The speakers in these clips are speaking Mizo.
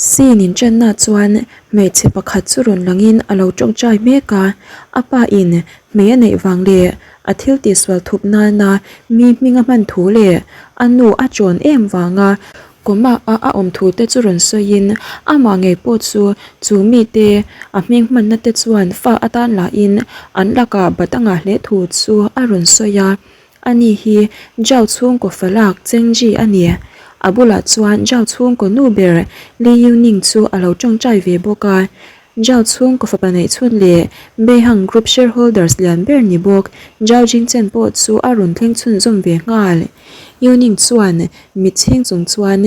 Scene inṭanna chuan hmeichhe pakhat chu rawn langin a lo ṭawngṭai mek a, a pa in hmei a neih vang leh a thil tihsual thup nana mi hming a hman thu leh a nu a ṭawn em vanga coma a a awm thu te chu rawn sawiin amah ngei pawh chu chu mite a hming hmanna te chuan fa atan lahin an lakah bat a ngah hle thu chu a rawn sawi a. Ani hi Zhao chhungkaw falak Chengji a ni. A bulah chuan Zhao chhungkaw nu ber Li Yuning chu a lo tawngtai ve bawk a. Zhao chhungkaw fapa neihchhun leh Beihang Group shareholders lian ber ni bawk Zhao Jingchen pawh chu a rawn thleng chhunzawm ve nghal. Yuning chuan mitchhing chung chuan,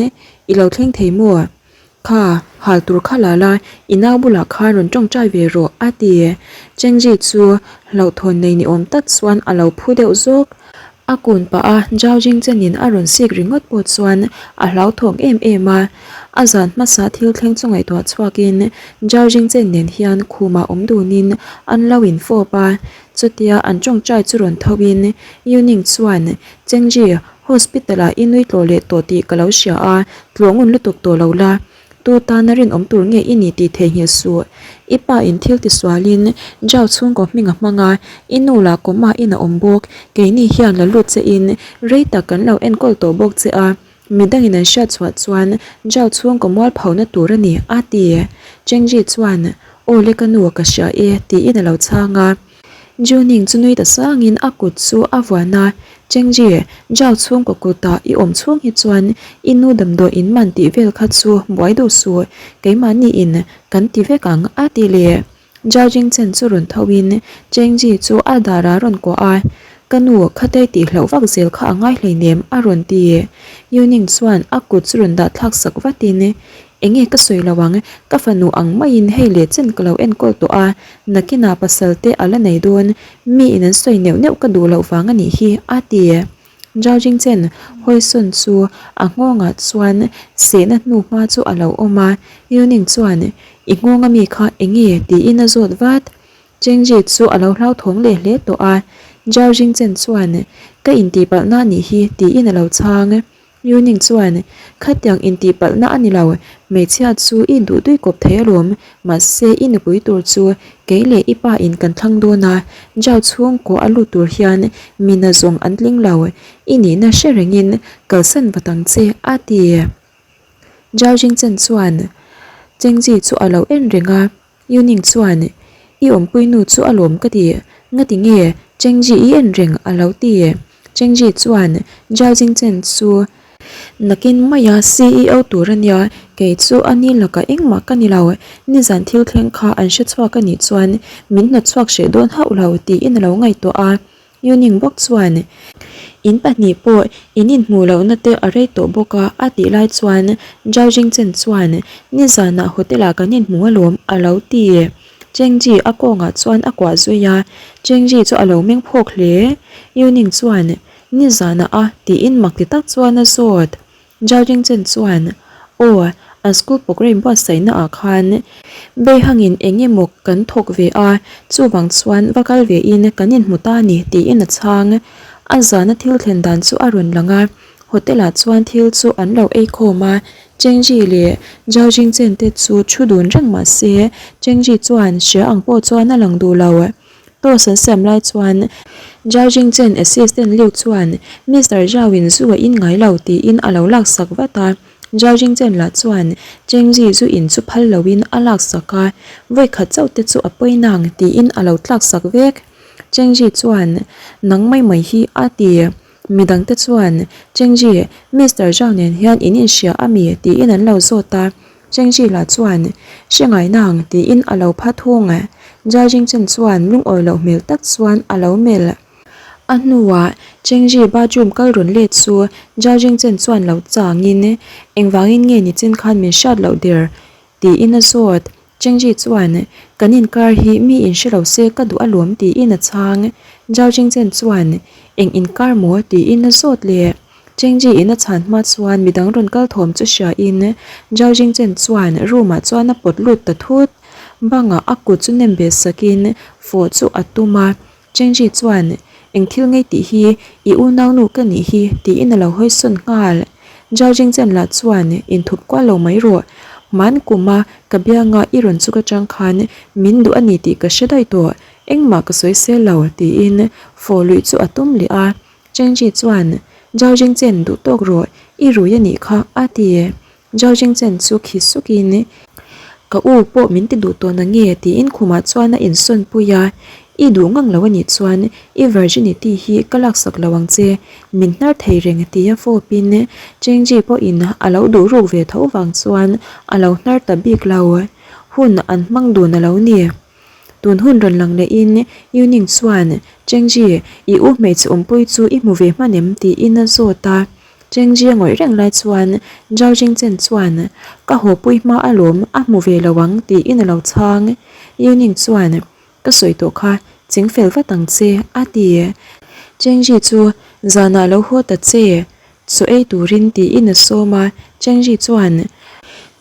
I lo thleng thei maw? Kha, hal tur kha la la, i nau bulah khan rawn tawngtai ve rawh, a ti. Chengji chu hlauhthawn nei ni awm tak chuan a lo phu deuh zawk. A kun pah a, Zhao Jingchenin a rawn sik ringawt pawh chuan a hlauthawng em em a. A zan hmasa thil thleng chu ngaihtuah chhuakin Zhao Jingchen nen hian khumah awm dunin an lo infawp a. Chutia an tawngtai chu rawn thoin Yuning chuan, Chengji, Hospital-ah i nui tlawh leh tawh tih ka lo hria a, tlawh ngun lutuk tawh lo la. Tu tana rinawm tur nge i ni tih theihnghilh suh. I pa in thil tisualin Zhao chhungkaw hming a hmang a, i nu lah kawma in a awm bawk. Keini hian la lut che in rei tak kan lo enkawl tawh bawk che a, midangin an hriat chhuah chuan Zhao chhungkaw mualphona tur a ni, a ti. Chengji chuan, Aw le ka nu ka hria e, tiin a lo chhang a. Juning chu nui ta sangin a kut chu a vuan a, Chengji, Zhao chhungkaw kutah i awm chhung hi chuan i nu damdawi in man tih vel kha chu buai duh suh, keimahni in kan ti vek ang a ti leh. Zhao Jingchen chu rawn tho in Chengji chu a dar a rawn kuah a, Ka nu, khatei tih hlauh vak zel kha a ngai hleinem a rawn ti. Yuning chuan a kut chu rawn dah thlak sak vatin, Enge ka sawi lo ang, ka fanu ang maiin hei leh chen ka lo enkawl tawh a, nakinah pasal te a la nei dawn, mi in an sawi neuh neuh ka duh loh vang a nih hi, a ti. Zhao Jingchen hawisawn chu a nghawngah chuan sehna hnu hma chu a lo awm a, Yuning chuan, I nghawng ami kha enge? tiin a zawt vat. Chengji chu a lo hlauthawng leh hle tawh a, Zhao Jingchen chuan, Ka intihpalhna a nih hi, tiin a lo chhang. Yuning chuan, Khatiang intihpalhna a ni lo, hmeichhia chu i duh dui kawp thei alawm, mahse i nupui tur chu kei leh i pa in kan thlang dawn a, Zhao chhungkaw a lut tur hian mina zawng an tling lo, i nihna hre rengin kalsan vat ang che, a ti. Zhao Jingchen chuan Chengji chu a lo en reng a. Yuning chuan, I awmpui nu chu a lawm ka ti, ngati nge Chengji i en reng a lo ti. Chengji chuan Zhao Jingchen chu, Nakin maia CEO tur a nia, kei chu a ni lakah engmah ka ni lo, nizan thil thleng kha an hre chhuak a nih chuan min hnawtchhuak hreh dawn hauh lo tiin a lo ngaihtuah a. Yuning bawk chuan, In pahnih pawh in inhmuh lohna te a rei tawh bawk a, a tih lai chuan Zhao Jingchen chuan, Nizanah hotel ah kan inhmu alawm, a lo ti. Chengji a kawngah chuan a kuah zui a, Chengji chu a lo meng phawk hle. Yuning chuan, Nizanah a, tiin mak ti tak chuan a zawt. Zhao Jingchen chuan, Aw, an school program buatsaihna ah khan Beihangin eng emaw kan thawk ve a, chuvang chuan va kal ve in kan inhmu ta a ni, tiin a chhang. A zana thil thlen dan chu a rawn lang a, hotel ah chuan thil chu an lo ei khawm a, Chengji leh Zhao Jingchen te chu thu dun reng mah se, Chengji chuan hria ang pawh chuan a lang duh lo. Toss an siam lai chuan Zhao Jingchen assistant Liu chuan Mister Zhao in zu a in ngai lo tiin a lo laksak vat a. Zhao Jingchen lah chuan Cheng Ji zu in chu phal loin a laksak a, vawi khat chauh te chu a pawi nang tiin a lo tlaksak vek. Cheng Ji chuan nang mai mai hi a ti. Midang te chuan Cheng Ji, Mister Zhao nen hian in inhria a mi tiin an lo zawt a. Chengji lah chuan, Hre ngai nang, tiin a lo pha thung. Zhao Jingchen chuan lungawi loh hmel tak chuan a lo melh. A hnuah Chengji bathroom kal rawn let chu Zhao Jingchen chuan lo changin, Engvangin nge nichin khan min hriat loh der? tiin a zawt. Chengji chuan, Kan inkar hi mi in hre lo se ka duh alawm tiin a chhang. Zhao Jingchen chuan, Eng inkar maw? tiin a zawt leh. Chengji in a chhan hma chuan midang rawn kal thawm chu hria in Zhao Jingchen chuan room ah chuan a pawt lut ta thut. Bangah a kut chu nem ve sak in fawh chu a tum a. Chengji chuan, Eng thil ngei tih hi i unaunu ka nih hi tiin a lo hawi sawn nghal. Zhao Jingchen lah chuan, Inthup kual lo mai rawh. Hman kuma ka bianga i rawn chuk atang khan min duh a ni tih ka hre daih tawh, engmah ka sawi sel lo, tiin fawh luih chu a tum leh a. Chengji chuan, Zhao Jingchen duh tawk rawh, i rui a nih kha, a ti. Zhao Jingchen chu khi sukin, Ka u pawh min ti duh tawh nange? tiin khumah chuan a insawn pui a, I duh ngang lo a nih chuan i virginity hi ka laksak lo ang che, min hnar thei reng tia fawpin Chengji pawhin a lo duh ruk ve tho vang chuan a lo hnar ta bik lo. Hun an hmang dun a lo ni. Tun hun rawn lang lehin Yuning chuan, Chengji, i u hmeichhe awmpui chu i hmu ve hman em? tiin a zawt a. Chengji a ngawih reng lai chuan Zhao Jingchen chuan, Ka hawpui hma alawm, a hmu ve lo ang, tiin a lo chhang. Yuning chuan, Ka sawi tawh kha, ching fel vat ang che, a ti. Chengji chu, Zanah lo haw ta che, Chaw ei turin tiin a sawm a, Chengji chuan,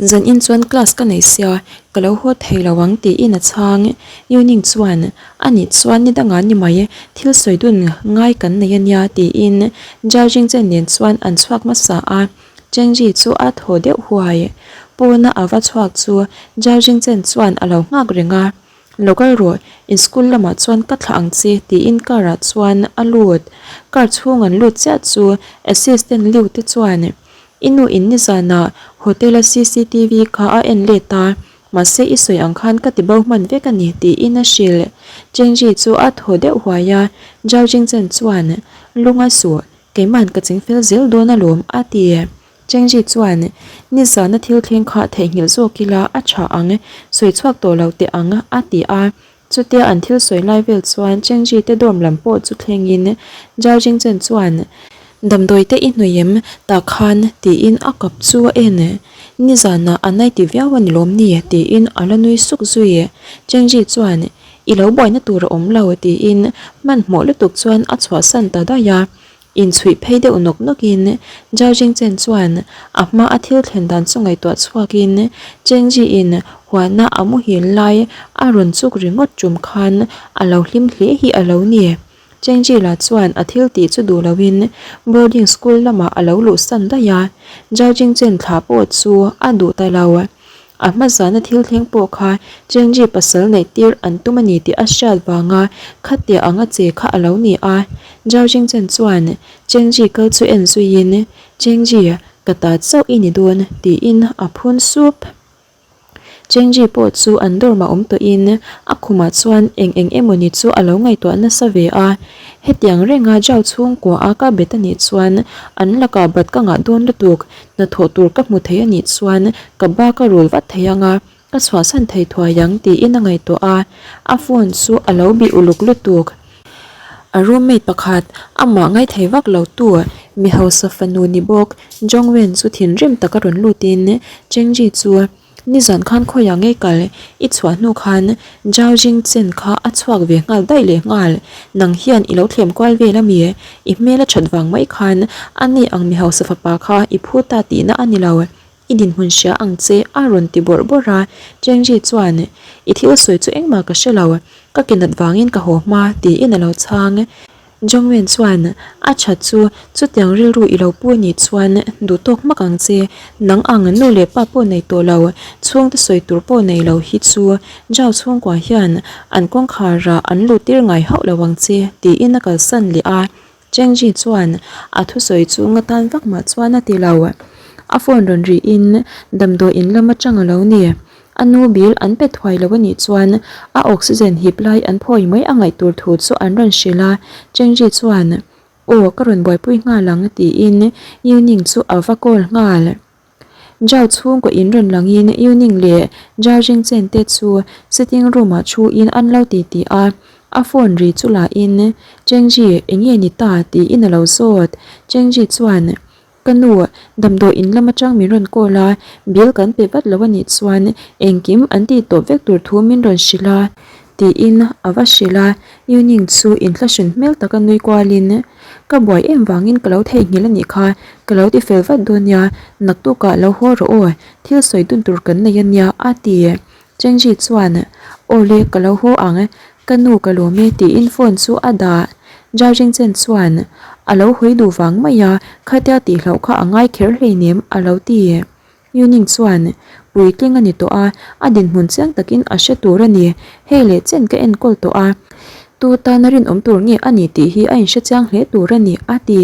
Zan in chuan class ka nei sia, ka lo haw thei lo ang tiin a chhang. Yuning chuan, A nih chuan ni dangah ni mai, thil sawi dun ngai kan nei a nia tiin Zhao Jingchen nen chuan an chhuak hmasa a, Chengji chu a thaw deuh huai. Pawna a va chhuak chu Zhao Jingchen chuan a lo nghak reng a. Lo kal rawh, in school lamah chuan ka thlah ang che tiin car ah chuan a lut. Car chhung an lut chiah chu assistant Liu te chuan i nu in nizanah hotel a cctv kha a en let a, mahse i sawi ang khan ka ti bo hman vek a ni tiin a hrilh. Chengji chu a thaw deuh huai a, Zhao Jingchen chuan lunga suh, keiman ka chingfel zel dawn alawm a ti. Chengji chuan, Nizana thil thleng kha theihnghilh zawk ila a tha ang, sawi chhuak tawh lo teh ang, a ti a. Chutia an thil sawi lai vel chuan Chengji te dorm lam pawh chu thlengin Zhao Jingchen chuan, Damdawi te i hnawih em? Tah khan, tiin a kap chu a en. Nizanah a nai ti viau a ni lawm ni? tiin a la nui suk zui. Chengji chuan, I lo buaina tur a awm lo, tiin hmanhmawh lutuk chuan a chhuahsan ta daih a. Inchhuih phei deuh nawk nawkin Zhao Jingchen chuan a hma a thil thlen dan chu ngaihtuah chhuakin Chengji-in huana a muhil lai a rawn chuk ringawt tum khan a lo hlim hle hi a lo ni. Chengji lah chuan a thil tih chu duh loin boarding school lamah a lo luhsan daih a, Zhao Jingchen thla pawh chu a duh ta lo. A hma zana thil thleng pawh kha Chengji pasal neih tir an tum a ni tih a hriat vanga khatia anga che kha a lo ni a. Zhao Jingchen chuan Chengji kal chu en zuiin, Chengji, ka ta chauh i ni dawn, tiin a phun sup. Chengji pawh chu an dorm-ah awm tawhin a khumah chuan eng eng emawni chu a lo ngaihtuah nasa ve a. Hetiang renga Zhao chhungkua a ka bet a nih chuan an lakah bat ka ngah dawn lutuk, hnathawh tur ka hmu thei a nih chuan ka ba ka rul vat thei anga ka chhuahsan thei thuai ang tiin a ngaihtuah a, a phone chu a lo bih uluk lutuk. A roommate pakhat amah ngaithei vak lo tu mi hausa fanu ni bawk Jongwen chu thinrim taka rawn lutin Chengji chu Nizan khan khawiah ngei kal i chhuah hnu khan Zhao Jingchen kha a chhuak ve nghal daih leh nghal. Nang hian i lo thlem kual vel a mi? I hmel a that vang mai khan a ni ang mi hausa fapa kha i phu ta tihna a ni lo. I dinhmun hria ang che a rawn ti bawrh bawrh a. Chengji chuan, I thil sawi chu engmah ka hre lo. Ka ke nat vangin ka haw hma tiin a lo chhang. Jongwen chuan, A that chu, chutiang rilru i lo pu a nih chuan duh tawk hmak ang che. Nang ang nu leh pa pawh nei tawh lo, chhungte sawi tur pawh nei lo hi chu Zhao chhungkua hian an kawngkharah an lut tir ngai hauh lo ang che, tiin a kalsan leh a. Chengji chuan a thusawi chu nga tan vak mah chuan a ti lo. A phone rawn rihin damdawi in lam atang a lo ni. A nu bill an pe thuai lo a nih chuan a oxygen hip lai an phawi mai a ngaih tur thu chu an rawn hrilh a, Chengji chuan, Aw, ka rawn buaipui nghal ang tiin Yuning chu a va call nghal. Zhao chhungkaw in rawn langin Yuning leh Zhao Jingchen te chu sitting room ah thu in an lo ti ti a, a phone ri chu la in, Chengji, enge ni ta? tiin a lo zawt. Chengji chuan, Ka nu, damdawi in lam atang min rawn call a, bill kan pe vat lo a nih chuan engkim an tih tawp vek tur thu min rawn hrilh a, tiin a va hrilh a, Yuning chu inthlahrun hmel taka nui kualin, Ka buai em vangin ka lo theihnghilh a nih kha, ka lo ti fel vat dawn nia, naktukah lo haw rawh aw, thil sawi dun tur kan nei a nia, a ti. Chengji chuan, Aw le, ka lo haw ang, ka nu ka lawm e tiin phone chu a dah. Zhao Jingchen chuan, A lo hawi duh vang mai a, khatia tihloh kha a ngai kher hleinem a lo ti. Yuning chuan, Puitling a ni tawh a, a dinhmun chiang takin a hre tur a ni. Hei leh chen ka enkawl tawh a, tu tana rinawm tur nge a ni tih hi a inhre chiang hle tur a ni, a ti.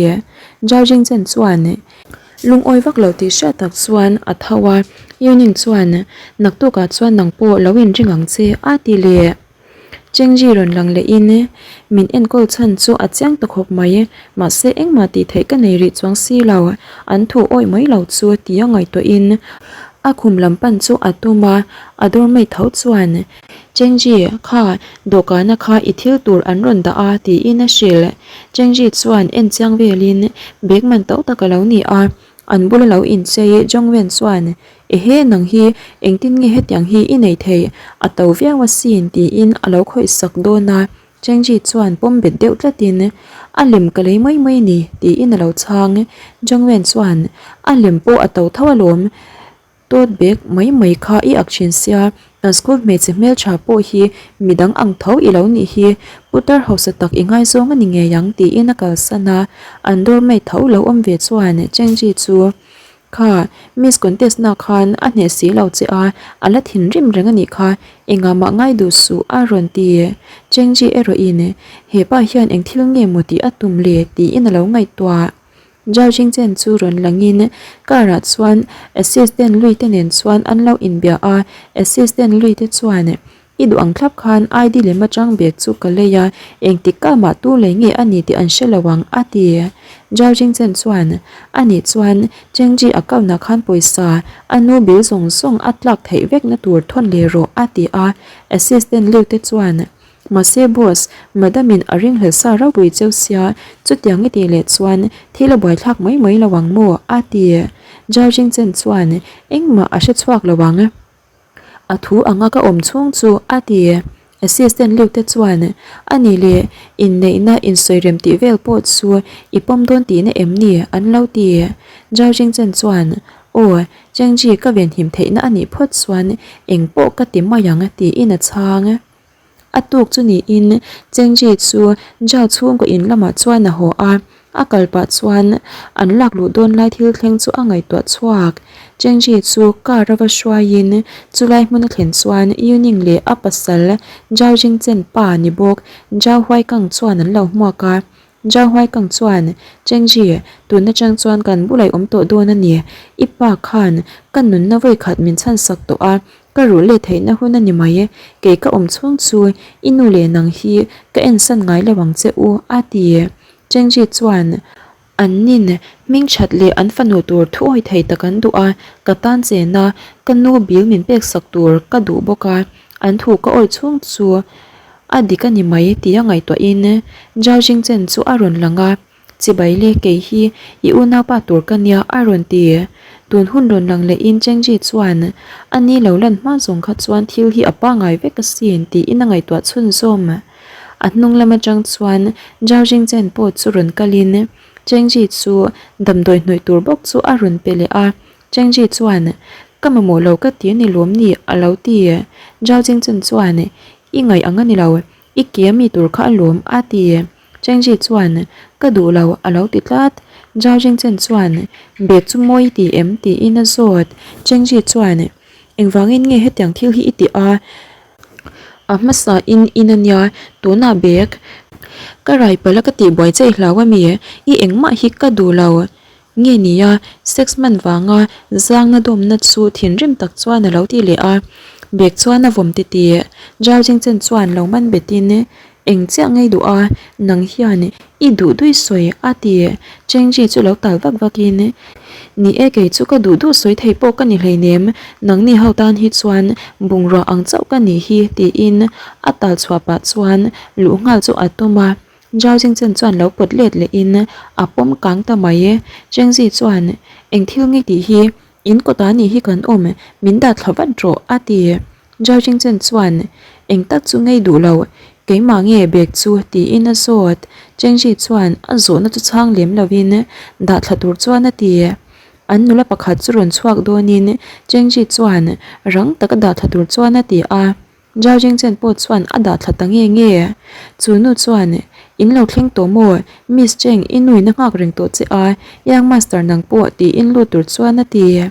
Zhao Jingchen chuan, Lungawi vak lo tih hriat tak chuan a tho a, Yuning chuan, Naktukah chuan nang pawh lo inring ang che, a ti leh. Chengji rawn lang lehin min enkawl chhan chu a chiang ta khawp mai, mahse engmah tih theih ka nei rih chuang si lo, an thu awih mai lo chu tia ngaihtuahin a khum lam pan chu a tum a, a doormate tho chuan Chengji kha dawhkana kha i thil tur an rawn dah a tiin a hrilh. Chengji chuan en chiang velin bag man to tak a lo ni a, An bula lo inchei Jongwen chuan, Ehe, nang hi engtin nge hetiang hi i nei thei? A to viau asin, tiin a lo khawih sak dawn a. Chengji chuan pawm bet deuh tlatin, A lem ka lei mai mai ni, tiin a lo chhang. Jongwen chuan, A lem pawh a to tho alawm. Tote bag mai mai kha i ak thin sia, kan school hmeichhe hmeltha pawh hi midang ang tho i lo nih hi, putar hausa tak i ngaizawng a ni ngei ang tiin a kalsan a, an doormate tho lo awm ve chuan Chengji chu Kha, Miss contest na khan a hneh si lo che a, a la thinrim reng a nih kha, engah mah ngai duh suh a rawn ti. Chengji erawhin hepa hian eng thil nge maw tih a tum le tiin a lo ngaihtuah. Zhao Jingchen chu rawn langin car ah chuan assistant lui te nen chuan an lo inbia a, assistant lui te chuan I duh ang thlap khan ID lem atang bag chu ka lei a, engtik ka mah tu lei nge a ni tih an hre lo ang a ti. Zhao Jingchen chuan a nih chuan Chengji account ah khan pawisa a nu bill zawng zawng a tlak theih vek na tur thawn leh rawh a ti a, assistant Liu te chuan Mahse boss, madam in a ringhlel sa ropui cheu sia, chutiang i tih leh chuan thil a buaithlak mai mai lo ang maw? a ti. Zhao Jingchen chuan engmah a hre chhuak lo ang. A thu anga ka awm chhung chu a ti. Assistant Liu te chuan a ni leh inneihna insawi rem tih vel pawh chu i pawm dawn tihna em ni? an lo ti. Zhao Jingchen chuan aw, Chengji ka venhim theihna a nih phawt chuan engpawh ka ti mai ang tiin a chhang. A tuk chu niin Chengji chu Zhao chhungkaw in lamah chuan a haw a, a kal pah chuan an lak luh dawn lai thil thleng chu a ngaihtuah chhuak. Chengji chu car a va hruaiin chulai hmun a thlen chuan Yuning leh a pasal Zhao Jingchen pa ni bawk Zhao Huaikang chuan an lo hmuak a. Zhao Huaikang chuan, Chengji, tun atang chuan kan bulah i awm tawh dawn a ni. I pa khan ka nunna vawikhat min chhansak tawh a, Ka ruh let theihna hun a ni mai, kei ka awm chhung chu i nu leh nang hi ka ensan ngai lo ang che u, a ti. Chengji chuan an nin hming that leh an fanu tur thu awi thei tak an duh a, ka tan chena ka nu bill min pek sak tur ka duh bawk a, an thu ka awi chhung chu a dik a ni mai tia ngaihtuahin Zhao Jingchen chu a rawn lang a. Chibai le kei hi i unaupa tur ka nia a rawn ti. Tun hun rawn lang lehin Chengji chuan a ni lo lan hma zawng kha chuan thil hi a pangai vek asin tiin a ngaihtuah chhunzawm. A hnung lam atang chuan Zhao Jingchen pawh chu rawn kalin Chengji chu damdawi hnawih tur bawk chu a rawn pe leh a. Chengji chuan Ka mamawh lo ka ti a ni lawm ni a lo ti. Zhao Jingchen chuan I ngaih ang a ni lo, i ke a mi tur kha a lawm a ti. Chengji chuan, Ka duh lo, a lo ti tlat. Zhao Jingchen chuan, Bag chu mawi i ti em? tiin a zawt. Chengji chuan, Engvangin nge hetiang thil hi i tih a? A hmasa in in a nia, tunah bag ka rai palh a ka tih buai che i hlau a mi? I engmah hi ka duh lo. Nge nia, sex hman vanga zangna dawmna chu thinrim tak chuan a lo ti leh a. Bag chuan a vawm titih. Zhao Jingchen chuan lo man betin, Eng chiah ngei duh a, nang hian i duh duih sawi a ti. Chengji chu lo tal vak vakin, Ni e kei chu ka duh duh sawi thei pawh ka ni hleinem, nangni ho tan hi chuan bungrua ang chauh ka nih hi tiin a tal chhuah pah chuan luh nghal chu a tum a. Zhao Jingchen chuan lo pawt let lehin a pawm kang ta mai. Chengji chuan, Eng thil ngei tih hi In kawtah nih hi kan awm, min dah thla vat rawh, a ti. Zhao Jingchen chuan, Eng tak chu ngei duh lo, keimah nge bag chu, tiin a zawt. Cheng Ji chuan a zawhna chu chhang lem lovin dah thla tur chuan a ti. An nula pakhat chu rawn chhuak dawnin Cheng Ji chuan rang taka dah thla tur chuan a ti a. Zhao Jingchen pawh chuan a dah thla ta nge nge. Chu nu chuan, In lo thleng tawh maw? Miss Cheng, i nuin a nghak reng tawh che a, Young Master nang pawh, tiin lut tur chuan a ti.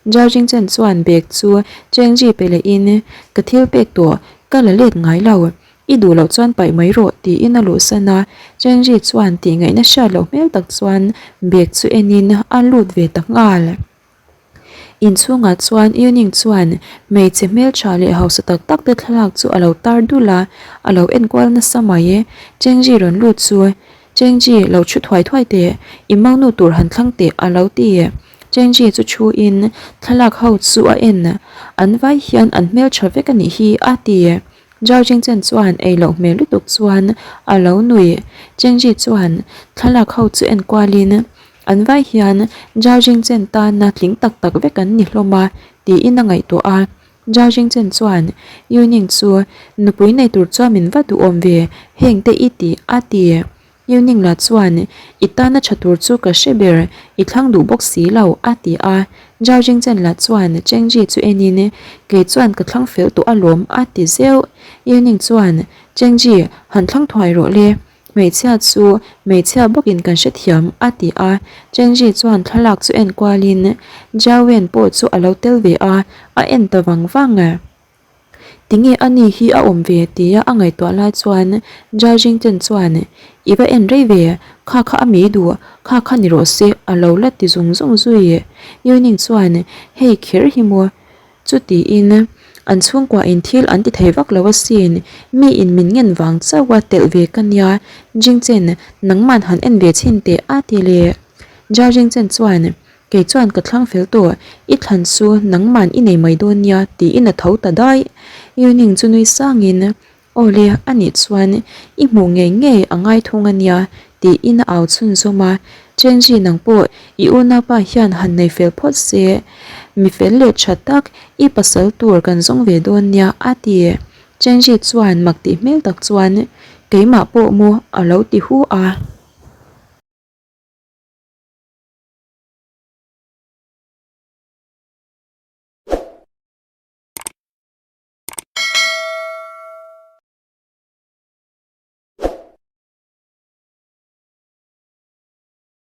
Zhao Jingchen chuan bag chu Cheng Ji pe lehin, Ka thil pek tawh, ka la let ngai lo. I duh loh chuan paih mai rawh, tiin a luhsan a. Cheng Ji chuan tihngaihna hriat loh hmel tak chuan bag chu enin a lut ve ta nghal. Inchhungah chuan Yuning chuan hmeichhe hmeltha leh hausa tak tak te thlalak chu a lo tar dul a, a lo enkual nasa mai. Cheng Ji rawn lut chu, Cheng Ji, lo thu thuai thuai teh, i mangnu tur han thlang teh, a lo ti. Cheng Ji chu thu in thlalak ho chu a en, an vai hian an hmeltha vek a nih hi, a ti. Zhao Jingchen chuan ei loh hmel lutuk chuan a lo nui. Chengji chuan thlalak ho chu en kualin, An vai hian Zhao Jingchen tana tling tak tak vek an ni hlawm a, tiin a ngaihtuah a. Zhao Jingchen chuan Yuning chu nupui nei tur chuan min va duhawm ve, heng te i ti, a ti. Yuningla chuan, I tana tha tur chu ka hre ber, i thlang duh bawk si lo, a ti a. Zhao Jingchen-la chuan Chengji chu enin, Kei chuan ka thlang fel tawh alawm, a ti zeuh. Yuning chuan, Chengji, han thlang thuai rawh le. Hmeichhia chu hmeichhia bawkin kan hrethiam, a ti a. Chengji chuan thlalak chu en kualin, Zhao Wen pawh chu a lo tel ve a, a en ta vang vang. Tinge a ni hi a awm ve tia a ngaihtuah lai chuan Zhao Jingchen chuan I va en rei ve, kha kha a mi duh, kha kha ni rawh se a lo la ti zung zung zui. Yuning chuan Hei kher hi maw? Chu tiin an chhungkua in thil an ti thei vak lo asin, mi in min ngen vang chauh a telh ve ka nia, Jingchen nangman han en ve chhin teh a ti leh. Zhao Jingchen chuan Kei chuan ka thlang fel tawh, i thlan chu nangman i nei mai dawn nia tiin a tho ta daih. Yuning chu nui sangin, Aw le, a nih chuan i hmuh ngei ngei a ngai thung a nia tiin a au chhunzawm a. Chenji nang pawh i unaupa hian han nei fel phawt se, mi fel leh tha tak i pasal tur kan zawng ve dawn nia a ti. Chenji chuan mak tih hmel tak chuan, Keimah pawh maw a lo ti hu a.